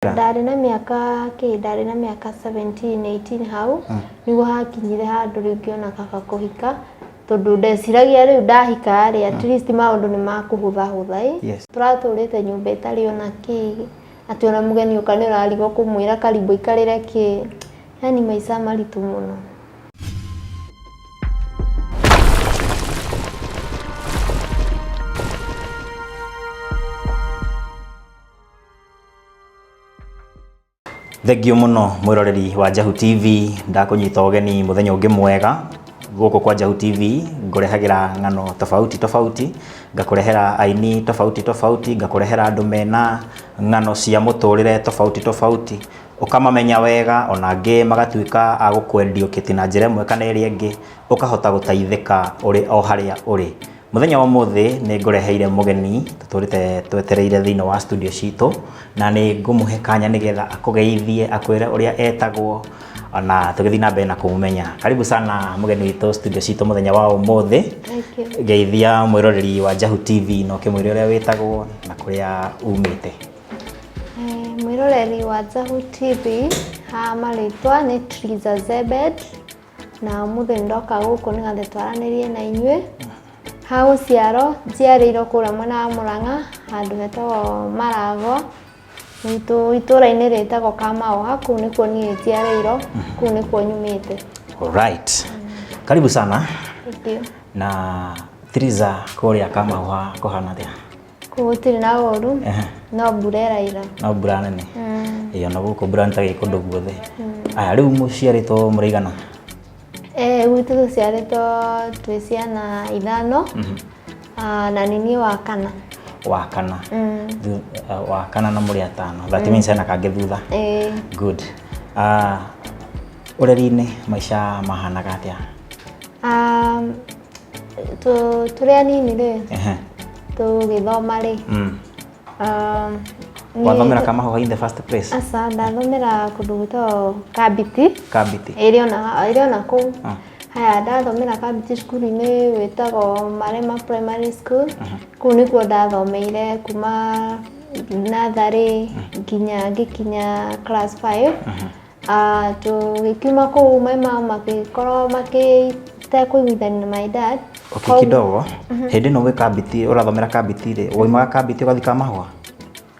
Ndarĩ na mĩaka kĩ, ndarĩ na mĩaka 17, 18 hau, nĩguo hakinyire handũ rĩu ngĩona kaba kũhika, tondũ ndeciragia rĩu ndahika rĩ, at least maũndũ nĩ makũhũthahũtha ĩ. Tũratũrĩte nyũmba ĩtarĩ ona kĩ, atĩ ona mũgeni oka nĩ ũrarigwo kũmwĩra karibu aikarĩre kĩ, yani maica maritũ mũno. Thengiũ mũno mwĩroreri wa Njahu TV, ndakũnyita ũgeni mũthenya ũngĩ mwega gũkũ kwa Njahu TV, ngũrehagĩra ng'ano tofauti tofauti, ngakũrehera aini tofauti tofauti, ngakũrehera andũ mena ng'ano cia mũtũrĩre tofauti tofauti, ũkamamenya wega ona angĩ magatuĩka a gũkwendiũkĩti na njĩra ĩmwe kana ĩrĩa ĩngĩ, ũkahota gũteithĩka ũrĩ o harĩa ũrĩ. Mũthenya wa ũmũthĩ nĩ ngũreheire mũgeni tũtũrĩte twetereire thĩinĩ wa studio citũ, na nĩ ngũmũhe kanya nĩgetha akũgeithie, akwĩre ũrĩa etagwo, na tũgĩthiĩ na mbere na kũmũmenya. Karibu sana mũgeni witũ studio citũ mũthenya wa ũmũthĩ. Thank you. Geithia mwĩroreri wa Njahu TV na ũkĩmwĩre ũrĩa wĩtagwo na kũrĩa umĩte. Mwĩroreri wa Njahu TV, ha marĩtwa nĩ Triza Zebed. Na ũmũthĩ nĩ ndoka gũkũ nĩgetha twaranĩrie na inyuĩ. Ha gũciarwo, njiarĩirwo kũrĩa mwena wa Mũrang'a, handũ hetagwo Marago, itũũra-inĩ rĩtagwo Kamaũha, kũu nĩkuo niĩ njiarĩirwo, kũu nĩkuo nyumĩte. Alright. Karibu sana. Thank you. Na Triza kũrĩa Kamaũha kũhana atĩa? Kũu gũtirĩ na ũru, no mbura ĩraira. No mbura nene? Ĩĩ ona gũkũ mbura nĩ ta ĩ kũndũ guothe. Aya rĩu mũciarĩtwo mũrĩ aigana? Gwitũ tũciarĩtwo twĩ ciana ithano, na nĩ niĩ wa kana. Wa kana. Wa kana na mũrĩ atano. That means hena kangĩ thutha. Ĩĩ. Good. Ũreri-inĩ maica mahanaga atĩa? Tũrĩ anini rĩ, tũgĩthoma rĩ, Wathomera Kamahũha in the first place? Aca, ndathomera kũndũ gwĩtagwo Kambiti. Kambiti. Ĩrĩ ona kũu. Haya, ndathomera Kambiti cukuru-inĩ wĩtagwo Marema Primary School. Kũu nĩkuo ndathomeire kuma natharĩ nginya ngĩkinya class 5. Tũgĩkiuma kũu my mom magĩkorwo makĩtekũiguithania na my dad. Okay, kidogo. Hĩndĩ ĩno wĩ Kambiti, ũrathomera Kambiti rĩ, waumaga Kambiti ũgathiĩ Kamahũa?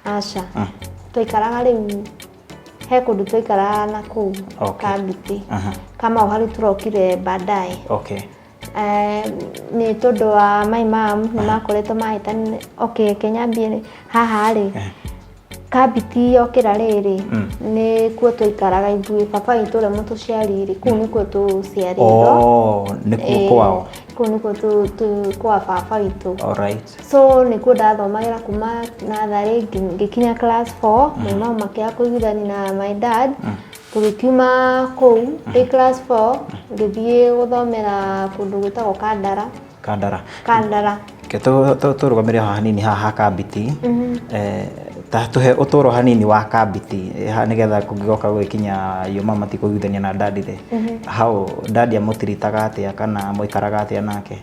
Aca. Twaikaraga rĩu, he kũndũ twaikaraga na kũu Kambiti. Kamahũa rĩu tũrokire baadaye. Nĩ tondũ wa my mom nĩ makoretwo mahĩtania. Okay, reke nyambie haha rĩ, Kambiti yokĩra rĩrĩ, nĩkuo twaikaraga ithuĩ, baba witũ ũrĩa mũtũciari rĩ, kũu nĩkuo tũciarĩirwo. Oh, nĩkuo kwao? Kũu nĩkuo kwa baba witũ. Alright. So nĩkuo ndathomagĩra kuma natharĩ ngĩkinya class 4, my mom makĩaga kũiguithania na my dad, tũgĩkiuma kũu ndĩ class 4, ngĩthiĩ gũthomera kũndũ gwĩtagwo Kandara. Kandara. Kandara. Reke tũrũgamĩre haha hanini haha ha Kambiti. Ta tũhe ũtũro hanini wa Kambiti nĩgetha kũngĩgoka gũgĩkinya your mama ti kũiguithania na daddy rĩ, hau daddy amũtiritaga atĩa kana mũikaraga atĩa nake?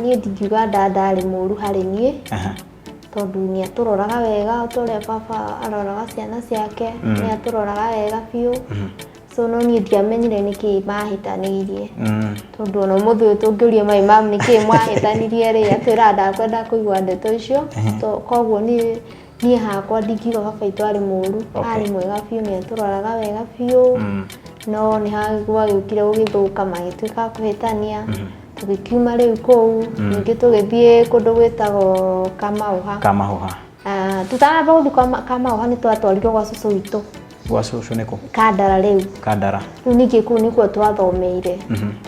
Niĩ ndingiuga dad arĩ mũru harĩ niĩ, tondũ nĩ atũroraga wega o ta ũrĩa baba aroraga ciana ciake, nĩ atũroraga wega biũ. So no niĩ ndiamenyire nĩkĩ mahĩtanĩirie. Tondũ ona ũmũthĩ ũyũ tũngĩũria my mom nĩkĩ mwahĩtanirie rĩ, atwĩraga ndakwenda kũigua ndeto icio. Koguo niĩ hakwa ndingiuga baba witũ arĩ mũru, arĩ mwega biũ, nĩ atũroraga wega biũ. No nĩ gwagĩũkire gũgĩthũka magĩtuĩka a kũhĩtania. Tũgĩkiuma rĩu kũu, ningĩ tũgĩthiĩ kũndũ gwĩtagwo Kamahũha. Kamahũha. Tũtanamba gũthiĩ Kamahũha nĩ twatwarirwo gwa cũcũ witũ. Gwa cũcũ nĩ kũ? Kandara rĩu. Kandara. Rĩu ningĩ kũu nĩkuo twathomeire.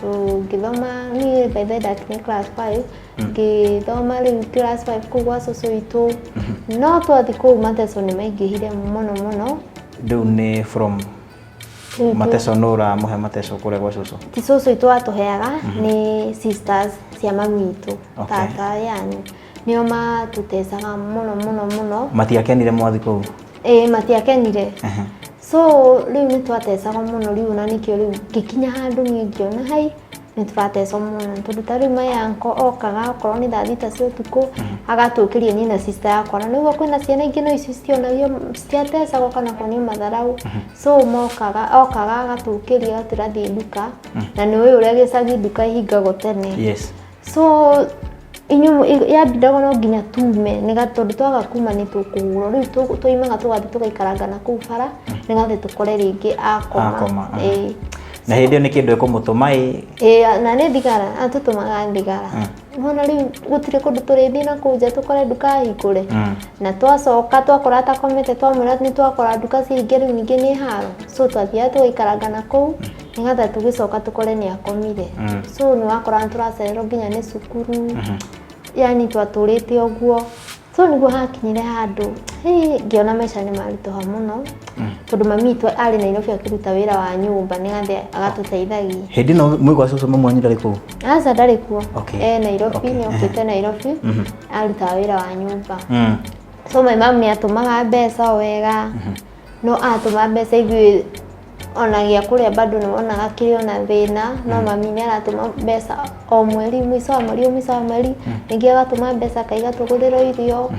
Tũgĩthoma niĩ by the ndakinya class 5, ngĩthoma rĩu class 5 kũu gwa cũcũ witũ. No twathiĩ kũu mateso nĩ maingĩhire mũno mũno. Rĩu nĩ from mateso nũ ũramũhe mateso kũrĩa gwa cũcũ? Ti cũcũ witũ watũheaga, nĩ sisters cia mami witũ, tata yani. Nĩo matũtecaga mũno mũno mũno. Matiakenire mwathi kũu? Ĩĩ matiakenire. So rĩu nĩ twatecagwo mũno rĩu na nĩkĩo rĩu ngĩkinya handũ niĩ ngĩona hai Nĩ tũratecwo mũno tondũ ta rĩu my uncle okaga okorwo nĩ thaa 6 cia ũtukũ agatũkĩria niĩ na sister yakwa, na nĩguo kwĩna ciana ingĩ no icio citionagio, citiatecagwo kana kuonio matharau. So mokaga, okaga agatũkĩria agatwĩra thiĩ nduka, na nĩ ũĩ ũrĩa gĩcagi nduka ihingagwo tene. So inyuĩ yambindaga no nginya tume nĩga tondũ twaga kuma nĩ tũkũhũrwo. Rĩu twaimaga tũgathiĩ tũgaikaranga na kũu bara nĩgathe tũkore rĩngĩ akoma. Akoma, aha. Ĩĩ. Na hĩndĩ ĩyo nĩ kĩndũ ĩkũmũtũma ĩ? Ĩĩ, na nĩ thigara atũtũmaga thigara. Nĩwona rĩu gũtirĩ kũndũ tũrĩthiĩ na kũu nja tũkore nduka hingũre. Na twacoka twakora atakomete, twamwĩra nĩ twakora nduka cihinge, rĩu ningĩ nĩ haro. So twathiaga tũgaikaranga na kũu nĩgetha tũgĩcoka tũkore nĩ akomire. So nĩ wakora nĩ tũracererwo nginya nĩ cukuru, yani twatũrĩte ũguo. So nĩguo hakinyire handũ hĩ, ngĩona maica nĩ maritũha mũno tondũ mami witũ arĩ Nairobi akĩruta wĩra wa nyũmba nĩgetha agatũteithagia. Hĩndĩ ĩno mwĩ gwa cũcũ, mamu wanyu ndarĩ kũu? Aca, ndarĩ kuo. E Nairobi. Nĩ okĩte Nairobi, arutaga wĩra wa nyũmba. So my mom nĩ atũmaga mbeca o wega, no atũma mbeca ithuĩ ona gĩa kũrĩa bado nĩ wonaga kĩrĩ ona thĩna. No mami nĩ aratũma mbeca o mweri, mũico wa mweri, o mũico wa mweri ningĩ agatũma mbeca akaiga tũgũrĩrwo irio,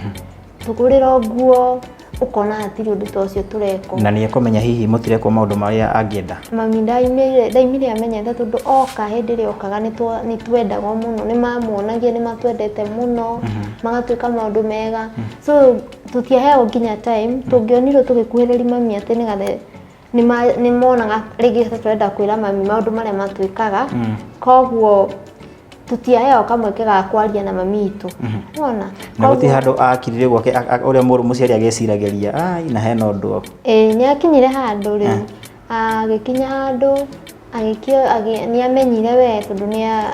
tũgũrĩrwo nguo, ũkona hatirĩ ũndũ ta ũcio tũrekwo. Na nĩ ekũmenya hihi mũtirekwo maũndũ marĩa angĩenda? Mami ndaimire amenyete tondũ oka, hĩndĩ ĩrĩa okaga nĩ twendagwo mũno, nĩ mamuonagia nĩ matwendete mũno, magatwĩka maũndũ mega. So tũtiaheagwo nginya time tũngĩonirwo tũgĩkuhĩrĩria mami atĩ nĩgathe nĩ monaga rĩngĩ ta tũrenda kwĩra mami maũndũ marĩa matwĩkaga. Koguo tũtiaheagwo kamweke ga kwaria na mami witũ, wona. Na gũtirĩ handũ akirire gwake ũrĩa mũrũ mũciari ageciragĩria ai na hena ũndũ? Ĩĩ, nĩ akinyire handũ rĩu, agĩkinya handũ agĩkio nĩ amenyire we tondũ nĩ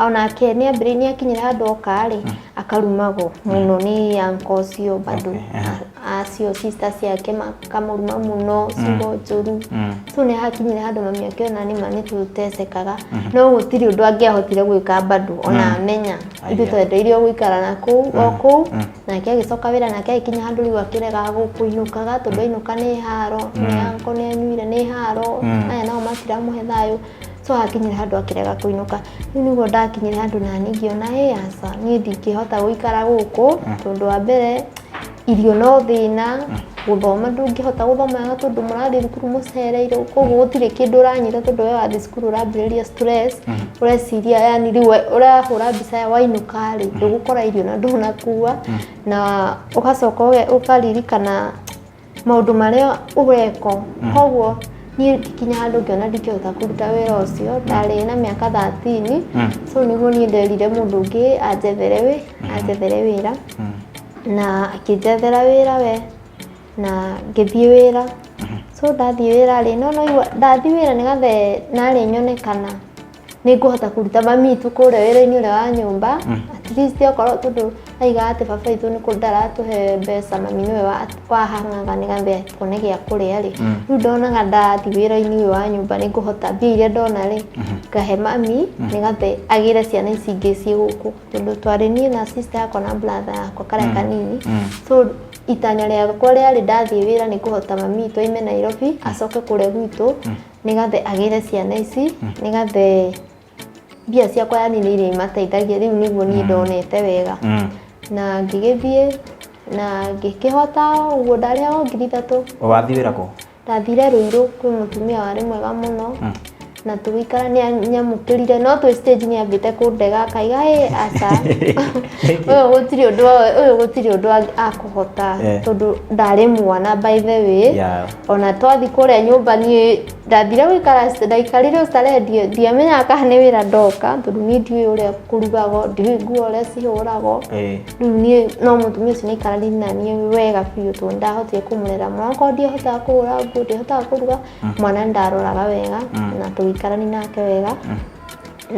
onake nĩ ambĩrĩirie, nĩ akinyire handũ oka rĩ akarumagwo mũno nĩ uncle ũcio bado. Acio sister ciake makamũruma mũno ciugo njũru. So nĩ hakinyire handũ mami akĩona nĩma nĩ tũtecekaga, no gũtirĩ ũndũ angĩahotire gwĩka bado ona amenya ithuĩ twendeire o gũikara na kũu o kũu. Nake agĩcoka wĩra, nake agĩkinya handũ rĩu akĩrega kũinũkaga tondũ ainũka nĩ haro, nĩ uncle nĩ anyuire, nĩ haro, aya nao matiramũhe thayũ. So hakinyire handũ akĩrega kũinũka. Rĩu nĩguo ndakinyire handũ na niĩ ngĩona ĩ aca, niĩ ndingĩhota gũikara gũkũ tondũ wa mbere irio no thĩna, gũthoma ndũngĩhota gũthoma wega tondũ mũrathiĩ thukuru mũcereirwo, koguo gũtirĩ kĩndũ ũranyita tondũ we wathiĩ cukuru ũrambĩrĩria stress, ũreciria yani rĩu ũrahũra mbica ya wainũka rĩ ndũgũkora irio na ndũnakua, na ũgacoka ũkaririkana maũndũ marĩa ũrekwo. Koguo niĩ ngĩkinya handũ ngĩona ndingĩhota kũruta wĩra ũcio, ndarĩ na mĩaka 13. So nĩguo niĩ nderire mũndũ ũngĩ anjethere wĩra, na akĩnjethera wĩra we na ngĩthiĩ wĩra. So ndathiĩ wĩra rĩ, no igua ndathiĩ wĩra nĩgathe narĩ nyone kana nĩ ngũhota kũruta mami witũ kũrĩa wĩra-inĩ ũrĩa wa nyũmba, at least okorwo tondũ aigaga atĩ baba witũ nĩ ndaratũhe mbeca, mami nĩwe wahang'aga nĩgetha tuone gĩa kũrĩa rĩ. Rĩu ndonaga ndathiĩ wĩra-inĩ ũyũ wa nyũmba nĩ ngũhota mbia iria ndona rĩ ngahe mami nĩgathe agĩre ciana ici ingĩ ciĩ gũkũ, tondũ twarĩ niĩ na sister yakwa na brother yakwa karĩa kanini. So itanya rĩakwa rĩarĩ ndathiĩ wĩra nĩ ngũhota mami witũ aime Nairobi acoke kũrĩa gwitũ nĩgathe agĩre ciana ici, nĩgathe mbia ciakwa yani nĩ irĩmateithagia. Rĩu nĩguo niĩ ndonete wega. Na ngĩgĩthiĩ na ngĩkĩhota ũguo, ndarĩhagwo 3000. Wathiĩ wĩra kũ? Ndathire Rũirũ kwĩ mũtumia warĩ mwega mũno na tũgĩikara, nĩ nyamũkĩrire, no twĩ stage nĩ ambĩte kũndega akaiga ĩ aca, ũyũ gũtirĩ ũndũ akũhota tondũ ndarĩ mwana by the way. Ona twathiĩ kũrĩa nyũmba, niĩ ndathire gũikara, ndaikarire starehe, ndiamenyaga kana nĩ wĩra ndoka tondũ niĩ ndiũĩ ũrĩa kũrugagwo, ndiũĩ nguo ũrĩa cihũragwo. Rĩu niĩ no mũtumia ũcio nĩaikaranirie na niĩ wega biũ tondũ ndahotire kũmũrera mwana. Okorwo ndiahotaga kũhũra nguo, ndiahotaga kũruga, mwana nĩndaroraga wega na tũgĩikarania nake wega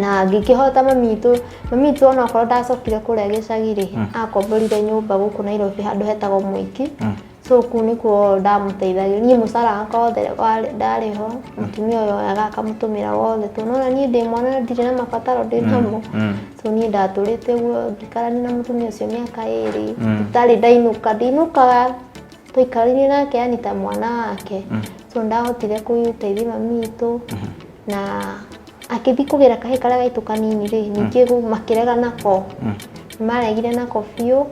na ngĩkĩhota mami witũ. Mami witũ onakorwo ndacokire kũrĩa gĩcagi rĩ, akomborire nyũmba gũkũ Nairobi handũ hetagwo Mwiki. So kũu nĩkuo ndamũteithagia niĩ, mũcara wakwa wothe ndarĩ ho, mũtumia ũyũ oyaga akamũtũmĩra wothe tondũ nĩwona niĩ ndĩ mwana na ndirĩ na mabataro ndĩ namo. So niĩ ndatũrĩte ũguo ngĩikarania na mũtumia ũcio mĩaka 2 itarĩ ndainũka, ndinũkaga, twaikaranirie nake yani ta mwana wake. So ndahotire kũteithia mami witũ na Akĩthiĩ kũgĩra kahĩĩ karĩa gaitũ kanini rĩ, ningĩ makĩrega nako. Nĩmaregire nako biũ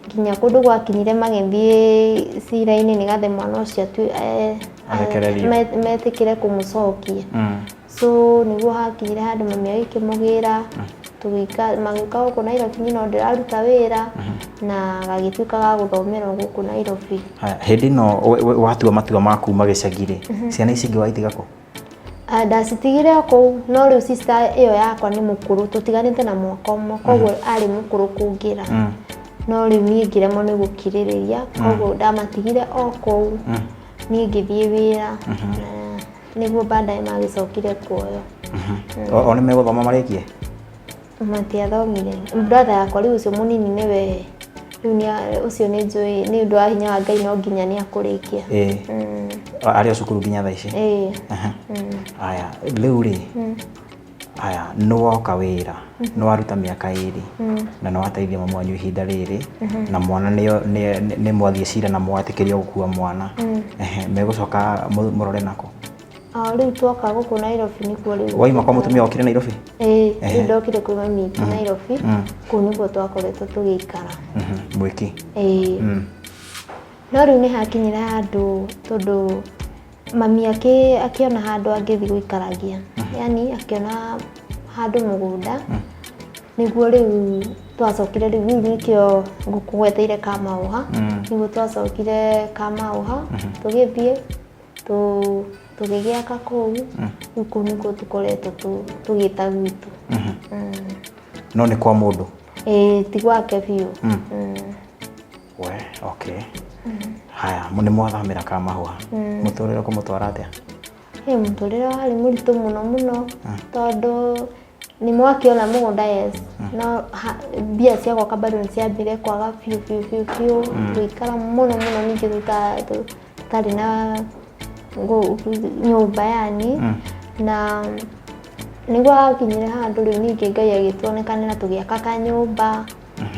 nginya kũndũ gwakinyire magĩthiĩ cira-inĩ nĩgetha mwana ũcio Arekererio. Metĩkĩre kũmũcokia. So nĩguo hakinyire handũ mami agĩkĩmũgĩra, tũgĩika magĩũka gũkũ Nairobi, niĩ no ndĩraruta wĩra na gagĩtuĩka ga gũthomera o gũkũ Nairobi. Haya, hĩndĩ ĩno watua matua ma kuma gĩcagi rĩ, ciana ici ingĩ waitiga kũ? Ah, ndacitigire o kũu, no rĩu sister ĩyo yakwa nĩ mũkũrũ, tũtiganĩte na mwaka ũmwe, koguo arĩ mũkũrũ kũngĩra. No rĩu niĩ ngĩremwo nĩ gũkirĩrĩria, koguo ndamatigire o kũu, niĩ ngĩthiĩ wĩra, na nĩguo baadaye magĩcokire kuoywo. O nĩ megũthoma marĩkie? Matiathomire. Brother yakwa rĩu ũcio mũnini nĩwe rĩu ũcio nĩ njũĩ nĩ ũndũ wa hinya wa Ngai no nginya nĩ akũrĩkia. Arĩ o cukuru nginya thaa ici? Ĩĩ. Aya, rĩu rĩ, aya, nĩ woka wĩra, nĩ waruta mĩaka 2, na nĩ wateithia mami wanyu ihinda rĩrĩ, na mwana nĩ mwathiĩ cira na mwetĩkĩrio gũkua mwana. Ehe, megũcoka mũrore nako? Ah, rĩu twoka gũkũ Nairobi nĩkuo rĩu. Waima kwa mũtumia wokire Nairobi? Ĩĩ, rĩu ndokire kwĩ mami witũ Nairobi, kũu nĩkuo twakoretwo tũgĩikara. Mwĩki. Ĩĩ. No rĩu nĩ hakinyire handũ tondũ mami akĩona handũ angĩthiĩ gũikaragia, yani akĩona handũ mũgũnda, nĩguo rĩu twacokire rĩu rĩu nĩkĩo ngũkũgweteire Kamauha, nĩguo twacokire Kamauha, tũgĩthiĩ tũgĩgĩaka kũu, rĩu kũu nĩkuo tũkoretwo tũgĩta gwitũ. No nĩ kwa mũndũ? Ĩĩ, ti gwake biũ. We, okay. Haya, nĩ mwathamĩra Kamahũa. Mũtũrĩre ũkũmũtwara atĩa? Ĩ, mũtũrĩre warĩ mũritũ mũno mũno, tondũ nĩ mwakĩona mũgũnda, yes, no mbia cia gwaka bado nĩ ciambire kwaga biũ biũ biũ biũ, tũgĩikara mũno mũno ningĩ tũtarĩ na nyũmba yani, na nĩguo hakinyire handũ rĩu ningĩ Ngai agĩtuonekanĩra tũgĩaka kanyũmba.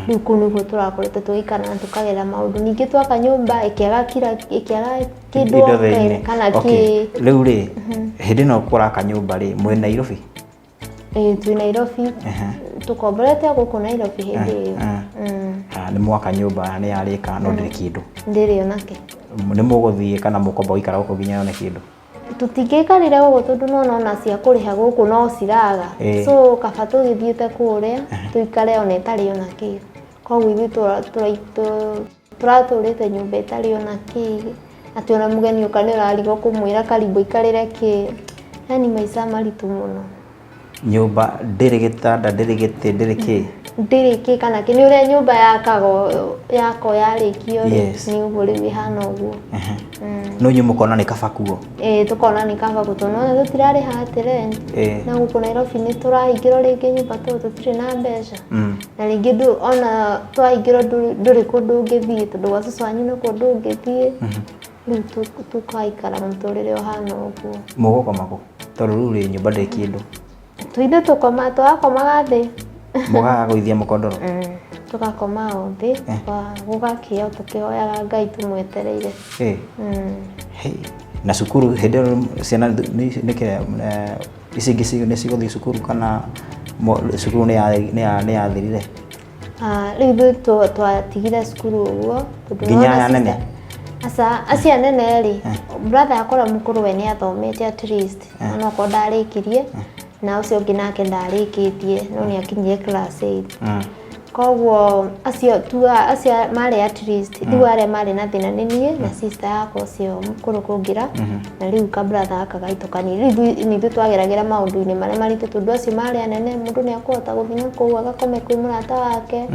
Rĩu kũu nĩguo tũrakoretwo tũgĩikara na tũkagerera maũndũ. Ningĩ twaka nyũmba ĩkĩaga kira ĩkĩaga kĩndũ Indo thĩinĩ. kana Okay. kĩ. Rĩu rĩ, hĩndĩ ĩno kũraka nyũmba rĩ, mwĩ Nairobi? Ĩĩ, twĩ Nairobi, tũkomborete o gũkũ Nairobi hĩndĩ ĩyo. Nĩ mwaka nyũmba nĩ yarĩka no ndĩrĩ kĩndũ. Ndĩrĩ onake. Nĩ mũgũthiĩ kana mũkwamba gũikara gũkũ nginya yone kĩndũ? Tũtingĩikarire gũkũ tondũ nĩwona ona cia kũrĩha gũkũ no ciraga. So kaba tũgĩthiĩte kũrĩa tũikare ona ĩtarĩ ona kĩ. Koguo ithuĩ tũratũrĩte nyũmba ĩtarĩ ona kĩ, atĩ ona mũgeni oka nĩ ũrarigwo kũmwĩra karibu aikarĩre kĩ. Yani maica maritũ mũno. Nyũmba ndĩrĩ gĩtanda, ndĩrĩ gĩtĩ, ndĩrĩ kĩ? Ndĩrĩ kĩ kana kĩ, nĩ ũrĩa nyũmba yakagwo yakwo yarĩkio rĩ, nĩ ũguo rĩu ĩhana ũguo. No inyuĩ mũkona nĩ kaba kuo? Ĩĩ, tũkona nĩ kaba kuo tondũ nĩwona tũtirarĩha atĩ rent. Na gũkũ Nairobi nĩ tũrahingĩrwo rĩngĩ nyũmba tondũ tũtirĩ na mbeca. Na rĩngĩ ona twahingĩrwo ndũrĩ kũndũ ũngĩthiĩ tondũ gwa cũcũ wanyu nakuo ndũngĩthiĩ. Rĩu tũgaikara mũtũrĩre ũhana ũguo. Mũgũkoma kũ? Tondũ rĩu rĩ nyũmba ndĩrĩ kĩndũ. Ithuĩ tũgakomaga thĩ. Mũgagũithia mũkondoro? Tũgakoma o thĩ, gũgakĩa tũkĩhoyaga Ngai tũmwetereire. Hey. Na cukuru hĩndĩ ĩyo ciana nĩkĩ ici ingĩ nĩ cigũthiĩ cukuru kana cukuru nĩ yathirire? Rĩu ithuĩ twatigire cukuru ũguo tondũ Nginya nĩwona aya nene? Aca, acio anene rĩ, brother yakwa ũrĩa mũkũrũ we nĩ athomete at least, onokorwo ndarĩkirie, na ũcio ũngĩ nake ndarĩkĩtie no nĩ akinyire class 8. Koguo acio tu acio marĩ at least, rĩu arĩa marĩ na thĩna nĩ niĩ na sister yakwa ũcio mũkũrũ kũngĩra, na rĩu ka brother gaka gaitũ kanini. Rĩu ithuĩ nĩ ithuĩ twageragĩra maũndũ-inĩ marĩa maritũ tondũ acio marĩ anene, mũndũ nĩ akũhota gũthiĩ na kũu agakome kwĩ mũrata wake,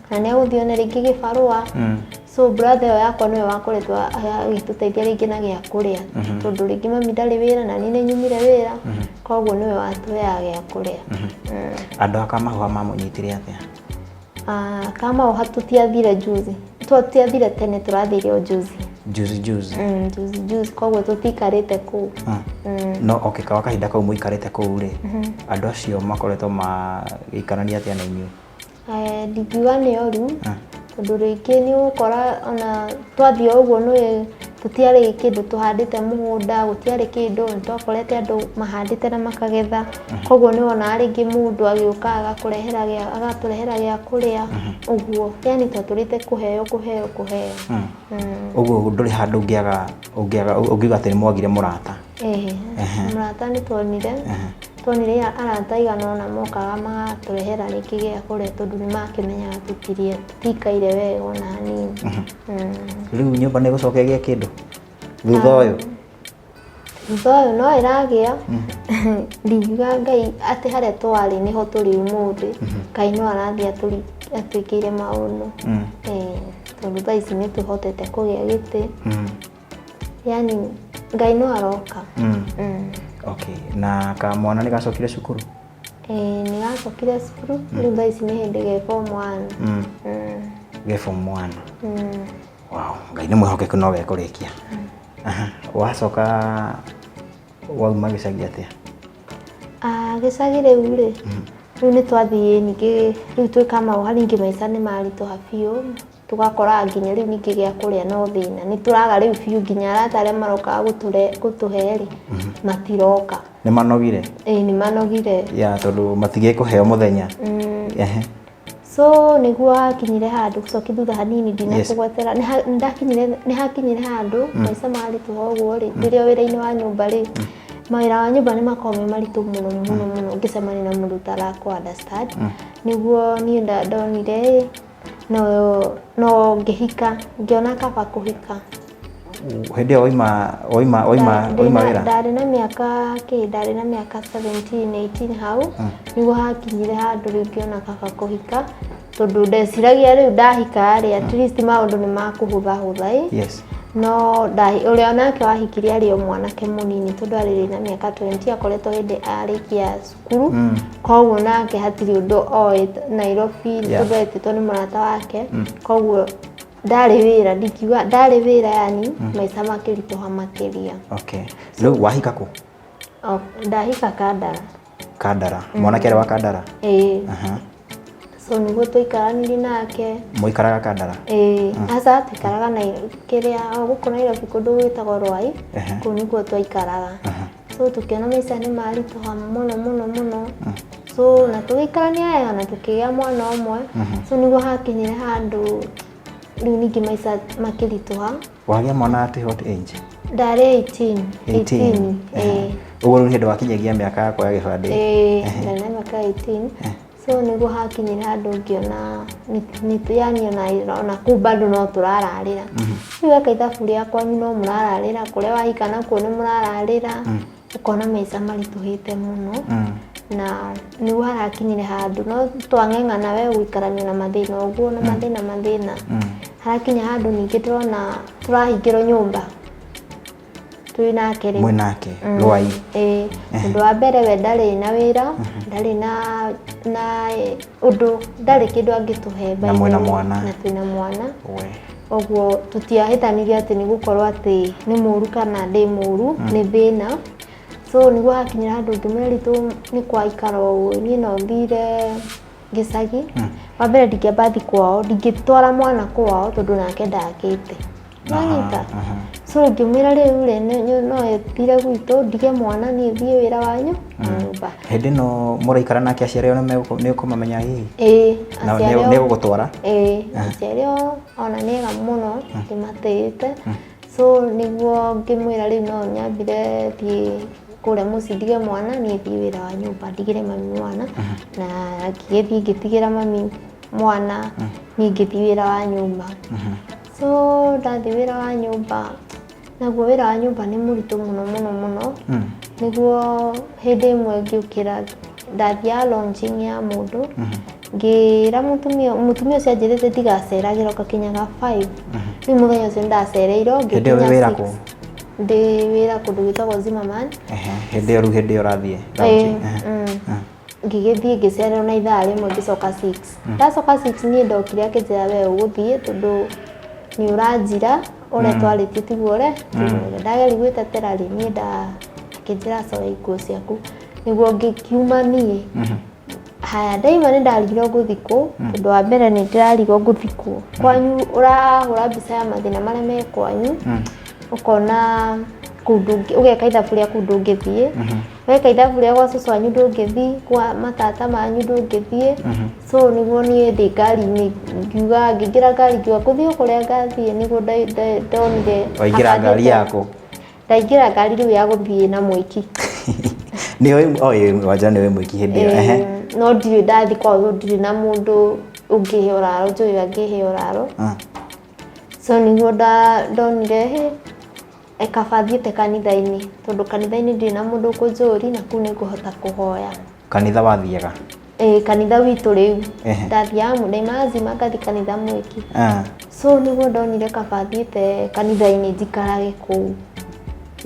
kana nĩ agũthiĩ one rĩngĩ gĩbarũa. So brother ĩyo yakwa nĩwe wakoretwo agĩtũteithia rĩngĩ na gĩa kũrĩa, tondũ rĩngĩ mami ndarĩ wĩra na niĩ nĩ nyumire wĩra, koguo nĩwe watũheaga gĩa kũrĩa. Andũ a Kamahũa mamũnyitire atĩa? Kamahũa tũtiathire juzi, tũtiathire tene, tũrathire o juzi. Juzi juzi? Juzi juzi, koguo tũtiikarĩte kũu. No okay, kwa kahinda kau mũikarĩte kũu rĩ, andũ acio makoretwo magĩikarania atĩa na inyuĩ? Ndingiuga nĩ oru, tondũ rĩngĩ nĩ ũgũkora ona twathiĩ o ũguo nĩ Tũtiarĩ kĩndũ tũhandĩte mũgũnda, gũtiarĩ kĩndũ, nĩ twakorete andũ mahandĩte na makagetha. Koguo nĩ wonaga rĩngĩ mũndũ agĩũka agakũrehera gĩa agatũrehera gĩa kũrĩa ũguo. Yani twatũrĩte kũheo kũheo kũheo. Ũguo ndũrĩ handũ ũngĩaga ũngĩaga ũngiuga atĩ nĩ mwagire mũrata. Ĩĩ, mũrata nĩ tuonire, tuonire arata aigana ũna mokaga magatũrehera rĩngĩ gĩa kũrĩa tondũ nĩ makĩmenyaga tũtirĩ tũtikaire wega ona hanini. Rĩu nyũmba nĩ ĩgũcoka ĩgĩe kĩndũ thutha ũyũ? Thutha ũyũ no ĩragĩa, ndingiuga Ngai atĩ harĩa twarĩ nĩho tũrĩ ũmũthĩ, Ngai no arathiĩ atwĩkĩire maũndũ. Ĩĩ, tondũ thaa ici nĩ tũhotete kũgĩa gĩtĩ. Yani Ngai no aroka. Okay, na kamwana nĩ gacokire cukuru? Ĩĩ, nĩ gacokire cukuru, rĩu thaa ici nĩ hĩndĩ ge form one. Ge form one. Wow, Ngai nĩ mwĩhokeku no gekũrĩkia. Aha, wacoka wauma gĩcagi atĩa? Ah, gĩcagi rĩu rĩ, rĩu nĩ twathiĩ ningĩ, rĩu twĩ Kamau ningĩ maica nĩ maritũha biũ, tũgakora nginya rĩu ningĩ gĩa kũrĩa no thĩna, nĩ tũraga rĩu biũ nginya arata arĩa marokaga gũtũhe rĩ, matiroka. Nĩ manogire? Ĩĩ, nĩ manogire. Ya, tondũ matigĩkũheo mũthenya. Ehe. So nĩguo hakinyire handũ gũcokia thutha hanini ndinakũgwetera, nĩ hakinyire handũ maica maritũha ũguo rĩ, rĩrĩa wĩra-inĩ wa nyũmba rĩ, mawĩra wa nyũmba nĩ makoragwo me maritũ mũno mũno mũno ũngĩcemania na mũndũ ũtarakũ understand. Nĩguo niĩ ndonire ĩ, no ngĩhika, ngĩona kaba kũhika. Hĩndĩ ĩyo waima waima waima waima wĩra? Ndarĩ na mĩaka kĩ, ndarĩ na mĩaka 17, 18 hau, nĩguo hakinyire handũ rĩu ngĩona kaba kũhika, tondũ ndeciragia rĩu ndahika rĩ, at least maũndũ nĩ makũhũthahũtha ĩ. No ũrĩa nake wahikire arĩ o mwanake mũnini tondũ arĩ na mĩaka 20, akoretwo hĩndĩ arĩkia cukuru, koguo nake hatirĩ ũndũ oĩ Nairobi, tondũ etĩtwo nĩ mũrata wake, koguo ndarĩ wĩra, ndingiuga ndarĩ wĩra yani maica makĩritũha makĩria. Okay. Rĩu wahika kũ? Ndahika Kandara. Kandara. Mwanake arĩ wa Kandara? Ĩĩ. So nĩguo twaikaranirie nake. Mũikaraga Kandara? Ĩĩ. Aca twaikaraga na kĩrĩa o gũkũ Nairobi kũndũ gwĩtagwo Ruai, kũu nĩkuo twaikaraga. So tũkĩona maica nĩ maritũha mũno mũno mũno. So na tũgĩikarania wega na tũkĩgĩa mwana ũmwe. So nĩguo hakinyire handũ rĩu ningĩ maica makĩritũha. Wagĩa mwana at what age? Ndarĩ 18. 18. Ĩĩ. Ũguo rĩu hĩndĩ wakinyagia mĩaka yakwa ya gĩbandĩ? Ĩĩ, ndarĩ na mĩaka 18. So nĩguo hakinyire handũ ngĩona yani ona kũu bado no tũrararĩra. Rĩu weka ithabu rĩa kwanyu no mũrararĩra, kũrĩa wahika nakuo nĩ mũrararĩra, ũkona maica maritũhĩte mũno. Na nĩguo harakinyire handũ no twang'eng'ana we gũikarania na mathĩna ũguo na mathĩna mathĩna. Harakinya handũ ningĩ tũrona tũrahingĩrwo nyũmba twĩ nake rĩu. Mwĩ nake Rwai. Ĩĩ, ũndũ wa mbere we ndarĩ na wĩra, ndarĩ na ũndũ, ndarĩ kĩndũ angĩtũhe. Na mwĩna mwana. Na twĩna mwana. Ũguo tũtiahĩtanirie atĩ nĩ gũkorwo atĩ nĩ mũru kana ndĩ mũru, nĩ thĩna. So nĩguo hakinyire handũ ngĩmwĩra ritũ nĩ kwaikara ũguo, niĩ no thire gĩcagi. Wa mbere ndingĩamba thiĩ kwao, ndingĩtwara mwana kwao tondũ nake ndakĩte. Nĩwanyita? So ngĩmwĩra rĩu rĩ, no thire gwitũ ndige mwana niĩ thiĩ wĩra wanyu nyũmba. Hĩndĩ ĩno mũraikara nake aciari ao nĩ ũkũmamenya hihi? Ĩĩ. Nĩ gũgũtwara? Ĩĩ, aciari ao ona nĩ ega mũno, ndĩmatĩĩte. So nĩguo ngĩmwĩra rĩu no nyambire thiĩ kũrĩa mũciĩ ndige mwana niĩ thiĩ wĩra wa nyũmba ndigĩre mami mwana. Na ngĩgĩthiĩ ngĩtigĩra mami mwana niĩ ngĩthiĩ wĩra wa nyũmba. So ndathiĩ wĩra wa nyũmba, naguo wĩra wa nyũmba nĩ mũritũ mũno mũno mũno. Nĩguo hĩndĩ ĩmwe ngĩũkĩra ndathiaga launching ya mũndũ, ngĩra mũtumia ũcio anjĩrĩte ndigaceragĩra ngakinyaga 5. Rĩu mũthenya ũcio nĩndacereirwo Hĩndĩ ĩyo ngĩkinya wĩ wĩra 6. kũ? Ndĩ wĩra kũndũ gwĩtagwo Zimmerman. Hĩndĩ ĩyo rĩu hĩndĩ ĩyo ũrathiĩ launching. Ngĩgĩthiĩ ngĩcererwo na ithaa rĩmwe ngĩcoka 6. Ndacoka 6 niĩ ndokire akĩnjĩra we ũgũthiĩ tondũ nĩ ũranjira ũrĩa twarĩtie tiguo ũrĩa ndageria gwĩtetera rĩ niĩ akĩnjĩra coya ikuo ciaku nĩguo ngĩkiuma niĩ. Haya ndaima nĩ ndarigirwo ngũthiĩ kũ, tondũ wa mbere nĩ ndĩrarigwo ngũthiĩ kũ. Kwanyu ũrahũra mbica ya mathĩna marĩa me kwanyu. Ũkona kũu ndũngĩ, ũgeka ithabu rĩaku ndũngĩthiĩ, weka ithabu rĩa gwa cũcũ wanyu ndũngĩthiĩ, kwa matata manyu ndũngĩthiĩ. So nĩguo niĩ ndĩ ngari-inĩ ngiuga, ngĩingĩra ngari ngiuga gũthiĩ o kũrĩa ngathiĩ nĩguo ndonire. Waingĩra ngari yaku? Ndaingĩra ngari rĩu ya gũthiĩ na mwĩki. Nĩ oi wanja nĩ wĩ mwĩki hĩndĩ ĩyo? Ehe. No ndirĩ ndathiĩ kwao tondũ ndirĩ na mũndũ ũngĩhe ũraro, njũĩ angĩhe ũraro. So nĩguo ndonire hĩ, kaba thiĩte kanitha-inĩ tondũ kanitha-inĩ ndirĩ na mũndũ ũkũnjũri na kũu nĩngũhota kũhoya. Kanitha wathiaga? Ĩĩ, kanitha witũ rĩu. Ndathiaga, ndaimaga Zima ngathiĩ kanitha mwĩki. So nĩguo ndonire kaba thiĩte kanitha-inĩ njikarage kũu.